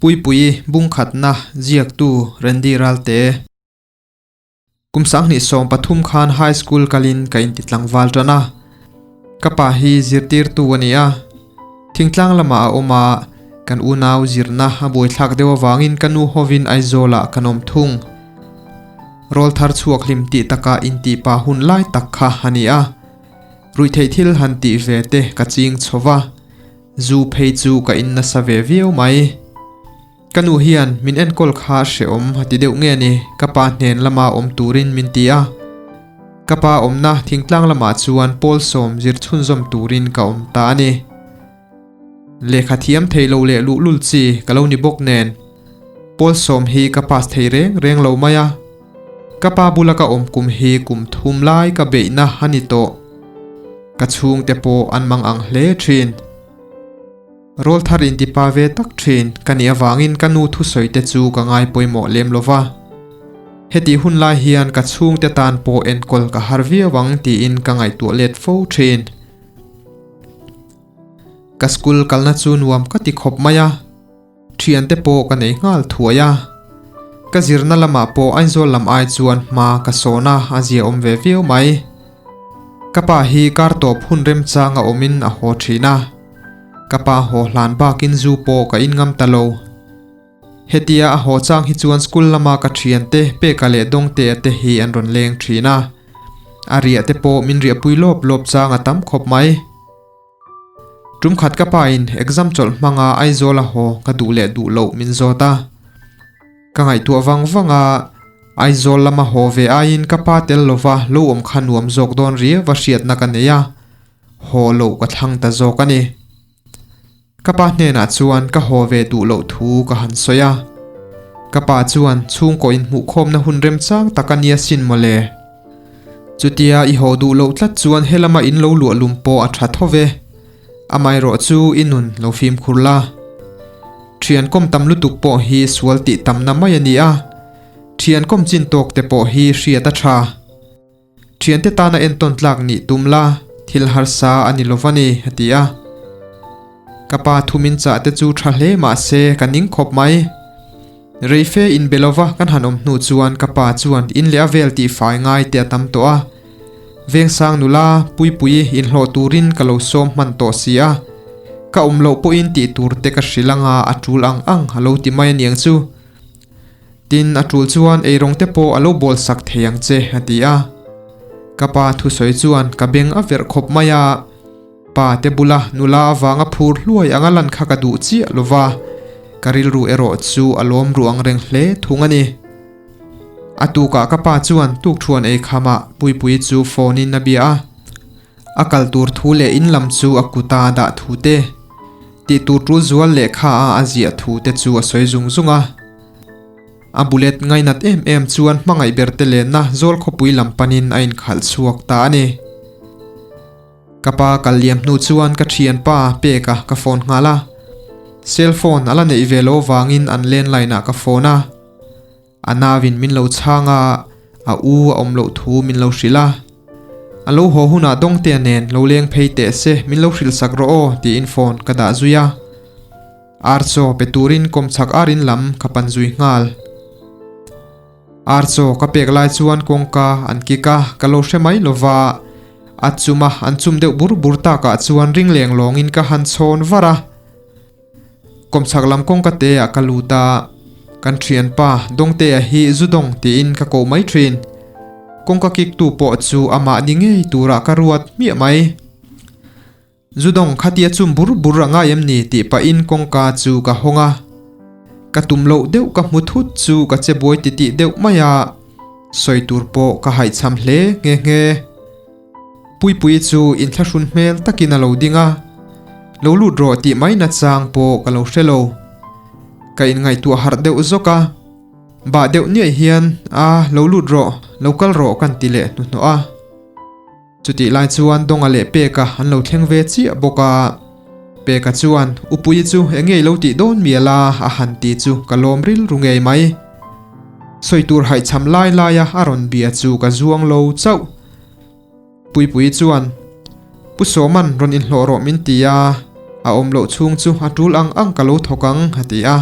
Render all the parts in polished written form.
Puipuii bungkhatna ziaktu Randy Ralte. Kum 2013 khan High School kalin ka inti tlangval tan a. Ka pa hi zirtirtu a ni a. Thingtlang lamah a awm a, kan unau zirna a buaithlak deuh avangin ka nu hovin Aizawlah kan awm thung. Rawl thar chhuak hlim tih takah intih pa hun lai tak kha a ni a. Ruihtheih thil han tih ve te ka ching chho va. Zu phei chu ka in nasa ve viau mai. Ka nu hian min enkawl kha hrehawm a ti deuh nge ni, ka pa hnen lama awm turin min ti a. Ka pa awmna thingtlang lamah chuan pawl sawm zir chhunzawm turin ka awm ta a ni. Lehkha thiam thei lo leh luhlul chi ka lo ni bawk nen, pawl sawm hi ka pass thei reng reng lo mai a. Ka pa bula ka awm kum hi kum thum lai ka beihna a ni tawh. Ka chhungte pawh an mang ang hle thin. Rawl thar inti pa ve tak thin ka nih avangin ka nu thusawi te chu ka ngai pawimawh lem lo va. Hetih hun lai hian ka chhungte tan pawh enkawl ka har viau ang tiin ka ngaihtuah let fo thin. Ka school kalna chu nuam ka ti khawp mai a. Thiante pawh ka nei nghal thuai a, ka zirna lamah pawh Aizawl lam ai chuan hma ka sawn a, a zia awm ve viau mai. Ka pa hi kar tawp hun remchang a awmin a haw thin a, ka pa haw hlan bakin zu pawh ka in ngam ta lo. Hetia a haw chang hi chuan school lama ka thiante Peka leh Dawngtea te hi an rawn leng thin a, a riah te pawh min riahpui lawp lawp chang a tam khawp mai. Tum khat ka pa in exam chawlh hmanga Aizawl a haw ka duh leh duh loh min zawt a. Ka ngaihtuah vang vang a, Aizawl lama haw ve aiin ka pa tel lova lo awm kha nuam zawk dawn riau a hriatna ka nei a, haw loh ka thlang ta zawk a ni. Ka pa hnenah chuan ka haw ve duh loh thu ka han sawi a. Ka pa chuan chhungkaw inhmuhkhawmna hun remchang tak a nia sin mawle. Chutia i haw duh loh tlat chuan helama in lo luah lum pawh a tha tho ve. Amaherawh chu i nun lo fimkhur la. Thian kawm tam lutuk pawh hi sual tih tamna mai a ni a, thian kawm chin tawk te pawh hi hriat a tha. Thiante tana entawn tlak nih tum la, thil harsa a ni lova ni, a ti a. Ka pa thumin chah te chu tha hle mah se ka ning khawp mai. Reife inbe lova kan han awm hnu chuan ka pa chuan in leh a vel tih fai ngai te a tam tawh a. Vengsang nula Puipui inhlawh turin ka lo sawm hman tawh si a. Ka awm loh pawhin tih tur te ka hrilh anga a tul ang ang a lo ti mai aniang chu. Tin, a tul chuan eirawng te pawh a lo bawl sak thei ang che a ti a. Ka pa thusawi chuan ka beng a verh khawp mai a. Pa te bula nula avanga phur hluai anga lan kha ka duh chiah lo va, ka rilru erawh chu a lawm ru ang reng hle thung a ni. A tukah ka pa chuan tukthuan ei khamah Puipuii chu phone in a bia a, a kal tur thu leh in lam chu a kuta dah thu te, tih tur tul zual lehkha a a ziah thu te chu a sawi zung zung a. A bullet ngainat em em chuan hmangaih ber te lenna zawl khawpui lam panin a inkhalh chhuak ta a ni. Ka pa kal liam hnu chuan ka thianpa Peka ka phone nghal a, cell phone a la neih ve lo vangin an landline ah ka phone a, a nauin min lo chhang a, a u a awm loh thu min lo hrilh a, a lo haw hunah Dawngtea nen lo leng phei teh se min lo hrilh sak rawh aw tiin phone ka dah zui a. Archaw pe turin kawmchhak arin lam ka pan zui nghal. Archaw ka pek lai chuan kawngka an kik a, ka lo hre mai lova, a chuma an chum deuh bur bur takah chuan ring leng lawngin ka han chhawn var a. Kawmchhak lam kawngka te ah ka lut a, kan thianpa Dawngtea hi zu dawng tiin ka koh mai thin. Kawngka kik tu pawh chu amah ni ngei turah ka ruat hmiah mai. Zu dawng khatia chum bur bur a ngai em ni tih pahin kawngka chu ka hawng a. Ka tum loh deuh ka hmu thut chu ka che buai titih deuh mai a, sawi tur pawh ka haihchham hle nghe nghe. Puipuii chu inthlahrun hmel takin a lo ding a, lo lut rawh tih mai nachang pawh ka lo hre lo. Ka inngaihtuah harh deuh zawk a, bah deuh niaih hian, A, lo lut rawh, lo kal rawh kan ti leh hnuhnawh a. Chutih lai chuan Dawnga leh Peka an lo thleng ve chiah bawk a, Peka chuan Upuii chu eng nge i lo tih dawn mial a a han ti chu ka lawm rilru ngei mai. Sawi tur haihchham lai laia a rawn bia chu ka zuang lo chauh. Puipuii chuan Pu Sawman rawn inhlawh rawh min ti a, a awm loh chhung chu a tul ang ang ka lo thawk ang a ti a.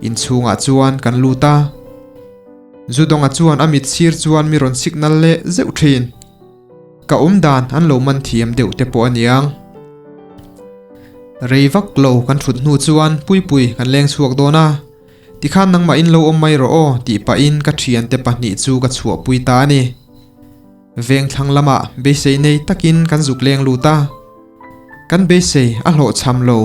Inchhungah chuan kan lut a. Zudawnga chuan a mit sir chuan mi rawn signal leh zeuh thin. Ka awm dan an lo man thiam deuh te pawh a niang. Rei vak lo kan thut hnu chuan Puipui kan leng chhuak dawn a, tikhan nangmah in lo awm mai rawh aw tih pahin ka thiante pahnih chu ka chhuahpui ta a ni. Veng thlang lamah beisei nei takin kan zuk leng lut a, kan beisei a hlawhchham lo.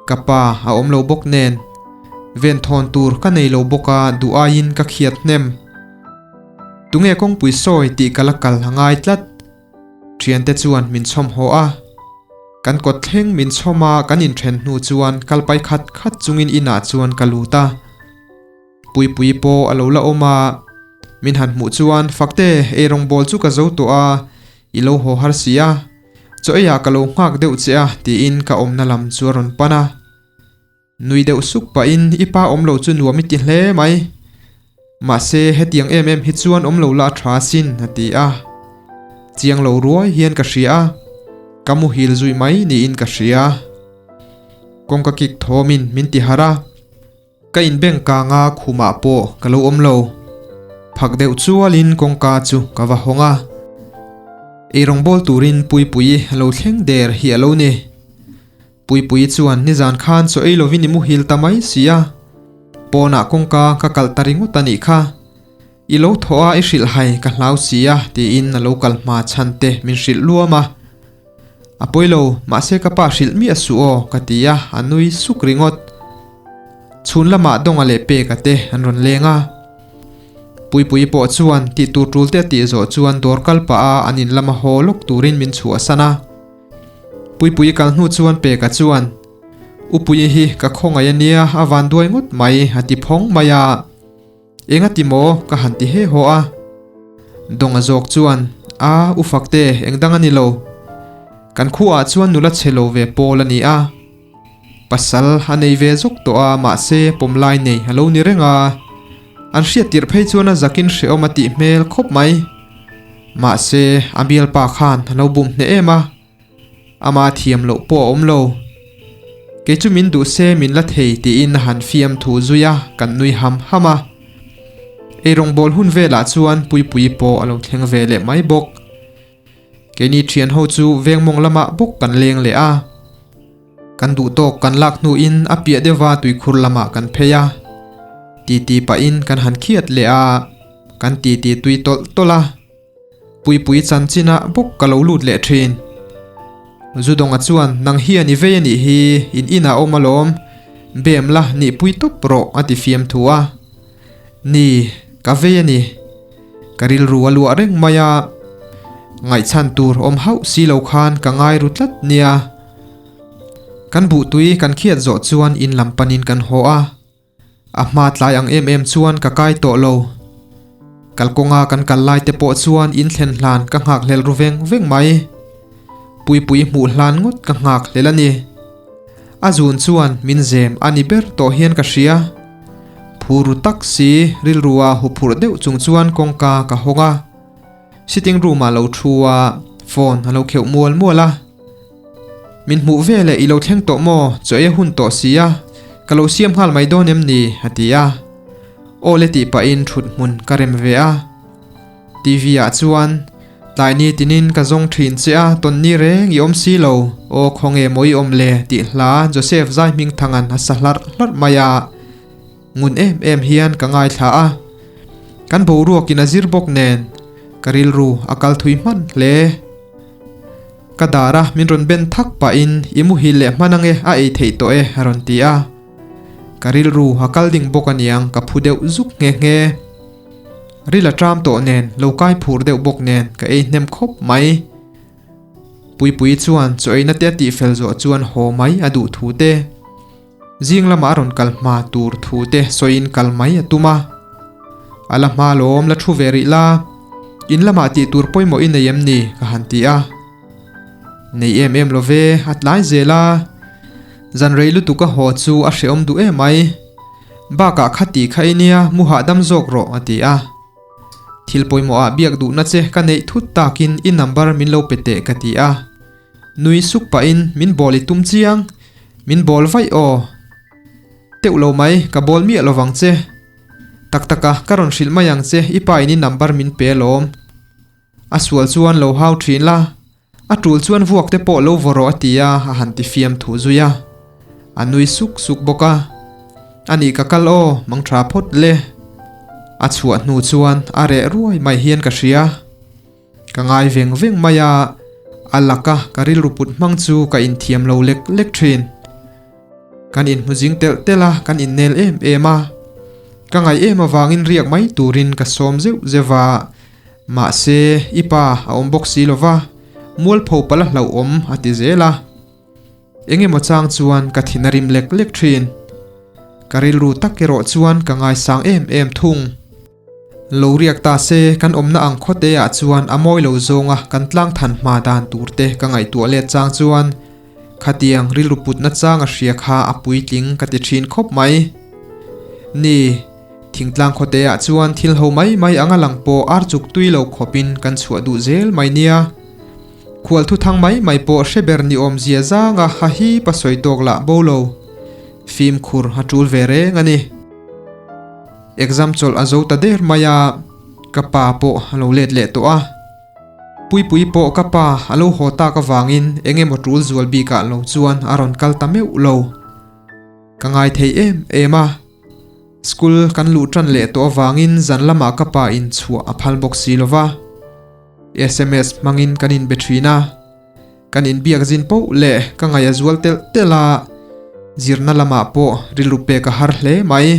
Ka pa a awm lo bawk nen, venthawn tur ka nei lo bawk a duh aiin ka khiat hnem. Tunge kawngpui sawi tih ka la kal a ngai tlat. Thiante chuan min chhawm haw a. Kan kawt thleng min chhawm a kan inthen hnu chuan kalpai khat khat chungin inah chuan ka lut a. Puipui pawh a lo la awm a. Min han hmuh chuan Fakte eirawng bawl chu ka zo tawh a, i lo haw har si a. Chaw eiah ka lo nghak deuh che a tiin ka awmna lam chu a rawn pan a. Nui deuh suk pahin i pa awm lo chu nuam i ti hle mai. Mahse hetiang em em hi chuan awm lo la a tha sin a ti a. Chiang lo ruai hian ka hria a, ka muhil zui mai niin ka hria. Kawngka kik thawmin min ti harh a, ka inbeng kang a khumah pawh ka lo awm lo. Phak deuh chualin kawngka chu ka va hawng a. Eirawng bawl turin Puipuii a lo thleng der hi a lo ni. Puipuii chuan nizan khan chaw ei lovin i muhil ta mai si a, pawnah kawngka ka kalh ta ringawt a nih kha. I lo thaw a i hrilh hai ka hlau si a tiin a lo kal hma chhan te min hrilh luam a. A pawi lo, mahse ka pa hrilh miah suh aw ka ti a, a nui suk ringawt. Chhun lamah Dawnga leh Peka te an rawn leng a. Puipuii pawh chuan tih tur tul te a tih zawh chuan dawr kal pah a an in lama haw lawk turin min chhuahsan a. Puipuii kal hnu chuan Peka chuan, U Puii hi ka khawngaih a nia, a van duai ngawt mai, a ti phawng mai a. Eng a ti maw? ka han ti he haw a. Dawnga zawk chuan, A, U Fakte, eng dang a ni lo. Kan khuaah chuan nula chhe lo ve pawl a ni a. Pasal a nei ve zawk tawh a, mahse pawmlai nei a lo ni reng a. An hriat tirh phei chuan a zakin hrehawm a tih hmel khawp mai. Mahse, a bialpa khan a lo bum hneh em a, ama thiam loh pawh a awm lo. Kei chu min duh se min la thei tiin a han fiam thu zui a, kan nui ham ham a. Eirawngbawl hun velah chuan Puipuii pawh a lo thleng ve leh mai bawk. Keini thian ho chu veng mawng lamah bawk kan leng leh a. Kan duh tawk kan lak hnuin a piah deuha tuikhur lamah kan phei a. Titi pahin kan han khiat leh a, kan titi tui tawlh tawlh a. Puipui chanchinah bawk ka lo lut leh thin. Zudawnga chuan nang hian i vei a nih hi, in inah awm alawm, bem la nihpui tawp rawh a ti fiam thu a. Ni, ka vei a ni. Ka rilru a luah reng mai a, ngaihchhan tur awm hauh si lo khan ka ngai ru tlat nia. Kan buhtui kan khiat zawh chuan in lam panin kan haw a, a hma tlai ang em em chuan ka kai tawh lo. Kalkawnga kan kal lai te pawh chuan in thlen hlan ka nghak hlel ru veng veng mai. Puipui hmuh hlan ngawt ka nghak hlel a ni. A zun chuan min zem a ni ber tawh hian ka hria. Phur ru tak si rilrua huphurh deuh chung chuan kawngka ka hawng a. Sitting room ah lo thu a, phone a lo kheuh mual mual a. Min hmuh ve leh i lo thleng tawh maw? Chaw ei a hun tawh si a, ka lo siam nghal mai dawn em ni? a ti a. Aw le tih pahin thut hmun ka rem ve a. TV ah chuan Tlai ni tinin ka zawng thin che a, tawn ni reng i awm si lo, aw khawnge maw i awm le tih hla Joseph Zaihmingthanga'n a sa hlarh hlarh mai a, ngun em em hian ka ngaithla a. Kan boruakin a zir bawk nen ka rilru a kal thui hman hle. Ka dar a, min rawn ben thak pahin i muhil leh hman ange a ei theih tawh e a rawn ti a. Ka rilru a kal ding bawk aniang ka phu deuh zuk nghe nghe. Ril a tram tawh nen, lo kai phur deuh bawk nen ka ei hnem khawp mai. Puipuii chuan chaw eina te a tihfel zawh chuan haw mai a duh thu te, zing lama a rawn kal hma tur thu te sawiin kal mai a tum a. A la hma lawm la thu ve rih la, in lamah tih tur pawimawh i nei em ni? ka han ti a. Nei em em lo ve, a tlai zel a. Zan rei lutuk a haw chu a hrehawm duh em mai. Bakah kha ti kha i nia, mu hahdam zawk rawh a ti a. Thil pawimawhah biak duhna che ka neih thut takin i number min lo pe teh ka ti a. Nui suk pahin min bawl i tum chiang, min bawl vaih aw. Teuh lo mai, ka bawl miah lovang che. Tak tak a, ka rawn hrilh mai ang che, i pa in i number min pe alawm. A sual chuan lo hau thin la, a tul chuan vuak te pawh lo vaw rawh a ti a, a han ti fiam thuh zui a. A nui suk suk bawk a. A nih ka kal aw, mang tha phawt le. A chhuah hnu chuan a reh ruai mai hian ka hria. Ka ngai veng veng mai a, a laka ka rilru put hmang chu ka inthiam lo lek lek thin. Kan inhmu zing telh telh a, kan innel em em a. Ka ngaih em avangin riak mai turin ka sawm zeuh zeuh a, mahse i pa a awm bawk si lova, mualpho pala hlauhawm a ti zel a. Eng emaw chang chuan ka thin a rim lek lek thin. Ka rilru tak erawh chuan ka ngaisang em em thung. Lo riak ta se, kan awmna ang khawte ah chuan a mawi lo zawnga kan tlang than hma dan tur te ka ngaihtuah let chang chuan khatiang rilru putna chang a hria kha a puitling ka ti thin khawp mai. Ni, thingtlang khawte ah chuan thil ho mai mai anga lang pawh ar chuk tui lo khawpin kan chhuah duh zel mai nia. Khual thu thang mai mai pawh hre ber ni awm zia zanga ha hi pa sawi tawk lah bo lo. Fimkhur a tul ve reng a ni. Exam chawlh a zo ta der mai a, ka pa pawh a lo let leh tawh a. Puipui pawh ka pa a lo haw tak avangin eng emaw tul zual bikah lo chuan a rawn kal ta meuh lo. Ka ngai thei em em a, school kan luh tan leh tawh avangin zan lamah ka pa in chhuah a phal bawk si lova. Sms hmangin kan inbe thin a. Kan inbiak zin poh leh ka ngaih a zual telh telh a, zirna lamah pawh rilru pek a har hle mai.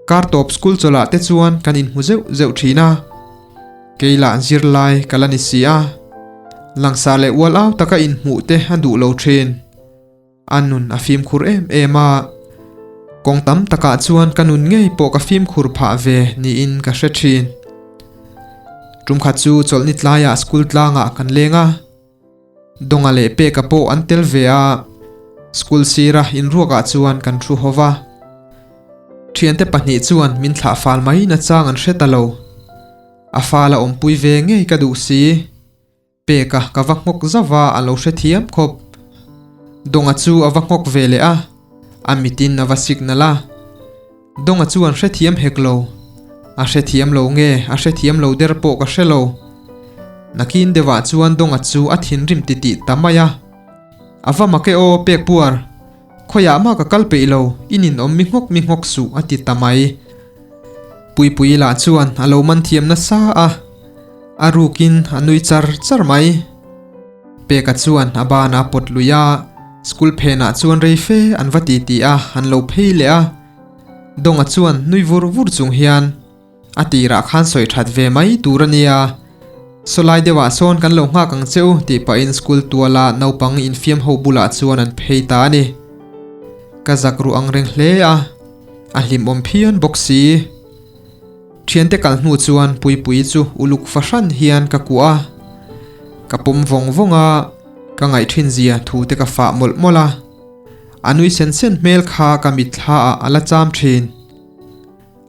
Kar tawp school chawlh ah te chuan kan inhmu zeuh zeuh thin a, kei lah zirlai ka la ni si a, langsar leh ual au taka inhmuh te a duh lo thin. A nun a fimkhur em em a, kawng tam takah chuan ka nun ngei pawh ka fimkhur phah ve niin ka hre thin. Tumkhat chu chawlhni tlaiah school tlangah kan leng a, Dawnga leh Peka pawh an tel ve a, school sira inruakah chuan kan thu ho va. Thiante pahnih chuan min thlah fal mai nachang an hre ta lo. A fala awmpui ve ngei ka duh si. Peka ka va nghawk zauh a, a lo hrethiam khawp. Dawnga chu a va nghawk ve leh a, a mitin a va signal a. Dawnga chuan hrethiam hek lo. A hrethiam lo nge, a hrethiam lo der pawh ka hre lo. Nakin deuhah chuan Dawnga chu a thinrim titih ta mai a. A va mak e aw, pek puar. Khawiah mah ka kal peih lo, i ninawm mi nghawk mi nghawk suh a ti ta mai. Puipui lah chuan a lo man thiam nasa a, a rukin a nui char char mai. Peka chuan a ban a pawt lui a, school phenah chuan rei fe an va titi a, an lo phei leh a. Dawnga chuan nui vur vur chung hian, A tirah khan sawi that ve mai tur a nia. Sawlai deuhah sawn kan lo nghak ang che u tih pahin school tuala naupang infiam ho bulah chuan an phei ta a ni. Ka zak ruh ang reng hle a, a hlimawm phian bawk si. Thiante kal hnu chuan Puipuii chu uluk fahran hian ka kuah a, ka pawm vawng vawng a, ka ngaih thin zia thu te ka fah mawlh mawlh a. A nui sen sen hmel kha ka mitthla ah a la cham thin.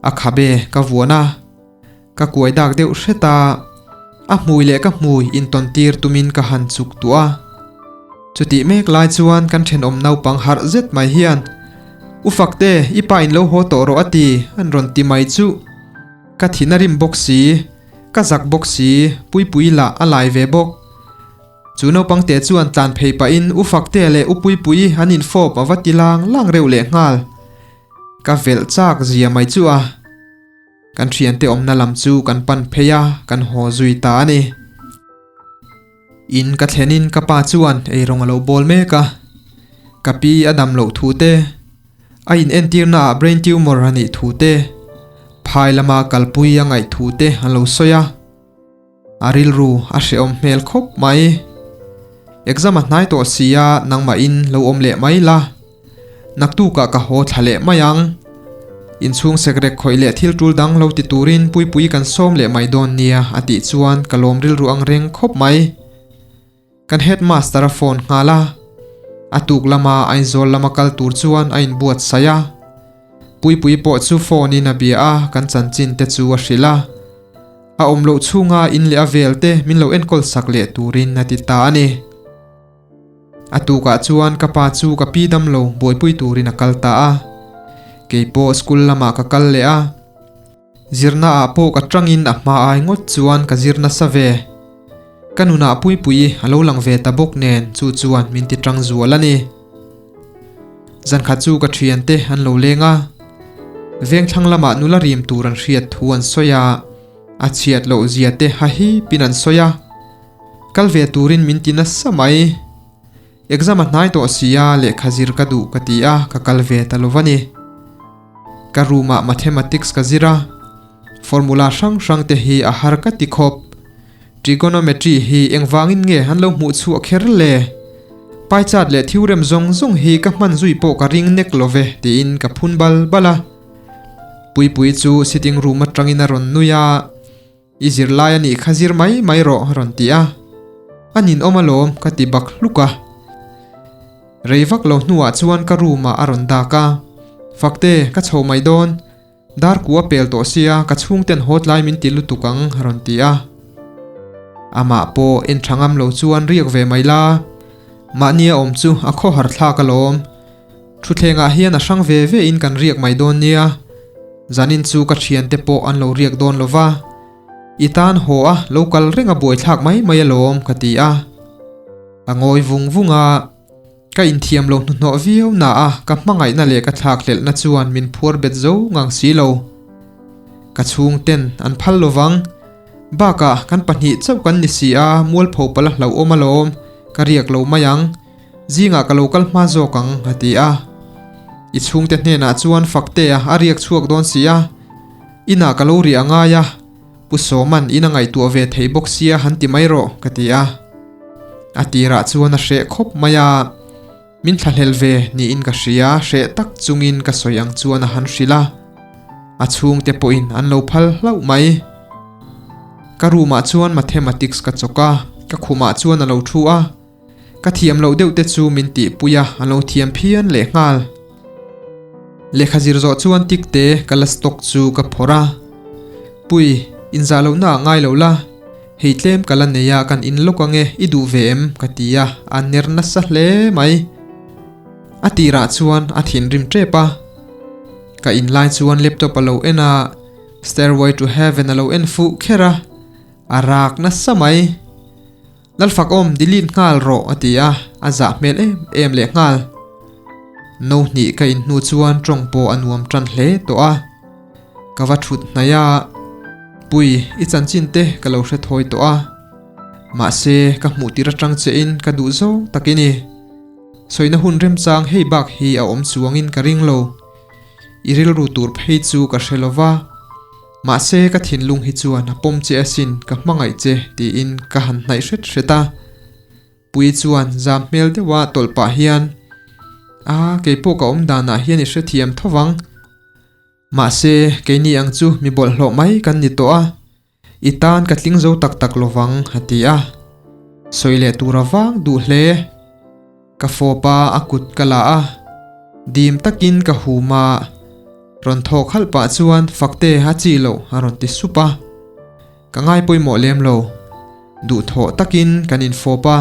A khabe ka vuan a, ka kuai dak deuh hret a, a hmui leh ka hmui intawn tir tumin ka han chuk tuah a. Chutih mek lai chuan kan thenawm naupang harh zet mai hian, U Fakte, i pa in lo haw tawh rawh a ti, an rawn ti mai chuh. Ka thin a rim bawk si, ka zak bawk si, Puipui lah a lai ve bawk. Chu naupang te chuan tlan phei pahin U Fakte leh U Puipui an infawp a va ti lang lang reuh lehnghal. Ka velh chak zia mai chu a, kan thiante awmna lam chu kan pan phei a, kan haw zui ta a ni. In ka thlenin ka pa chuan eirawng a lo bawl mek a, ka pi a dam loh thu te, a in entirna ah brain tumor a nih thu te, phai lama kalpui a ngaih thu te a lo sawi a. A rilru a hrehawm hmel khawp mai. Exam a hnai tawh si a, nangmahin lo awm leh mai la. Naktukah ka haw thla leh mai ang. Inchhung sekrek khawih leh thil tul dang lo ti turin Puipui kan sawm leh mai dawn nia a tih chuan ka lawm rilru ang reng khawp mai. Kan headmaster a phone nghal a, a tuk lama Aizawl lama kal tur chuan a inbuatsaih a. Puipui pawh chu phone in a bia a, kan chanchin te chu a hrilh a. A awm loh chhunga in leh a vel te min lo enkawl sak leh turin a ti ta a ni. A tukah chuan ka pa chu ka pi damlo buaipui turin a kal ta a. Kei pawh school lamah ka kal leh a. Zirna ah pawh ka tangin a hma ai ngawt chuan ka zir nasa ve. Ka nunah Puipuii a lo lang ve ta bawk nen chu chuan min ti tang zual a ni. Zankhat chu ka thiante an lo leng a. Vengthlang lamah nula rim tur an hriat thu an sawi a, a chhiat loh zia te ha hipin an sawi a. Kal ve turin min ti nasa mai. Exam a hnai tawh si a, lehkha zir ka duh ka ti a, ka kal ve ta lo va ni. Ka room ah mathematics ka zir a, formula hrang hrang te hi a har ka ti khawp. Trigonometry hi engvangin nge an lo hmuh chhuah kher le? Pie chart leh theorem zawng zawng hi ka hman zui pawh ka ring nek lo ve tiin ka phun bal bal a. Puipui chu sitting room atangin a rawn nui a. I zir lai a nih kha zir mai mai rawh a rawn ti a, a ninawm alawm ka ti bak hluk a. Rei vak lo hnuah chuan ka room ah a rawn dak a, Fakte, ka chho mai dawn, dar ku a pel tawh sia ka chhungten haw tlai min ti lutuk ang a rawn ti a. Amah pawh en tha ngam lo chuan riak ve mai la, mahni a awm chu a khawhar thlak alawm. Thutthlengah hian a hrang ve ve in kan riak mai dawn nia, zanin chu ka thiante pawh an lo riak dawn lo va, i tan haw a lo kal reng a buaithlak mai mai alawm ka ti a. A ngawi vung vung a, ka inthiam lo hnuhnawh viau na a ka hmangaihna leh ka thlakhlelhna chuan min phuar bet zo ngang si lo. Ka chhungten an phal lo vang, bakah kan pahnih chauh kan ni si a mualpho pala hlauhawm alawm, ka riak lo mai ang. Zingah ka lo kal hma zawk ang, a ti a. I chhungte hnenah chuan Faktea a riak chhuak dawn si a, inah ka lo riah ngai a, Pu Sawman in a ngaihtuah ve thei bawk sia han ti mai rawh, ka ti a. A tirah chuan a hreh khawp mai a, min thlahlel ve niin ka hria, hreh tak chungin ka sawi ang chuan a han hrilh a. A chhungte pawhin an lo phal hlauh mai. Ka room-ah chuan mathematics ka chawk a, ka khumah chuan a lo thu a. Ka thiam loh deuh te chu min tihpui a, an lo thiam phian leh nghal. Lehkha zir zawh chuan tik te ka la stock chu ka phawrh a. Pui, inzah lohna ah ngai lo la, hei tlem ka la nei a kan in lawk ange i duh ve em? ka ti a, a ner nasa hle mai. A tirah chuan a thinrim tep a. Ka in lai chuan laptop a lo en a, Stairway to Heaven a lo en fuh kher a, a rak nasa mai. Lalfakawm delete nghal rawh a ti a, a zah hmel em em leh nghal. No hnih ka in hnu chuan tawng pawh a nuam tan hle tawh a. Ka va thut hnaih a, Pui, i chanchin te ka lo hre thawi tawh a. Mahse, ka hmuh tir atang che in ka duh zawng tak i ni. Sawina hun remchang hei bak hi a awm chuangin ka ring lo. I rilru tur phei chu ka hre lo va. Mahse ka thinlung hi chuan a pawm che asin ka hmangaih che tiin ka han hnaih hret hret a. Pui chuan zam hmel deuha tawlh pah hian, A, keipawh ka awm danah hian i hrethiam tho vang. Mahse keini ang chu mi bawlhhlawh mai kan ni tawh a, i tan ka tling zo tak tak lo vang a ti a. Sawi leh tur a vang duh hle. Ka fawp a, a kut ka la a, dim takin ka hum a, rawn thawk halh pah chuan Fakte a chi loh a rawn ti sup a. Ka ngai pawimawh lem lo, duhthawh takin kan infawp a,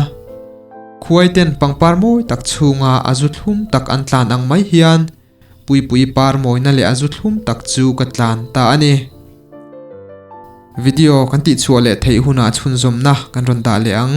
khuaiten pangpar mawi tak chhunga a zu thlum tak an tlan ang mai hian Puipui par mawina leh a zu thlum tak chu ka tlan ta a ni. Video kan tihchhuah leh theih hunah chhunzawmna kan rawn dah leh ang.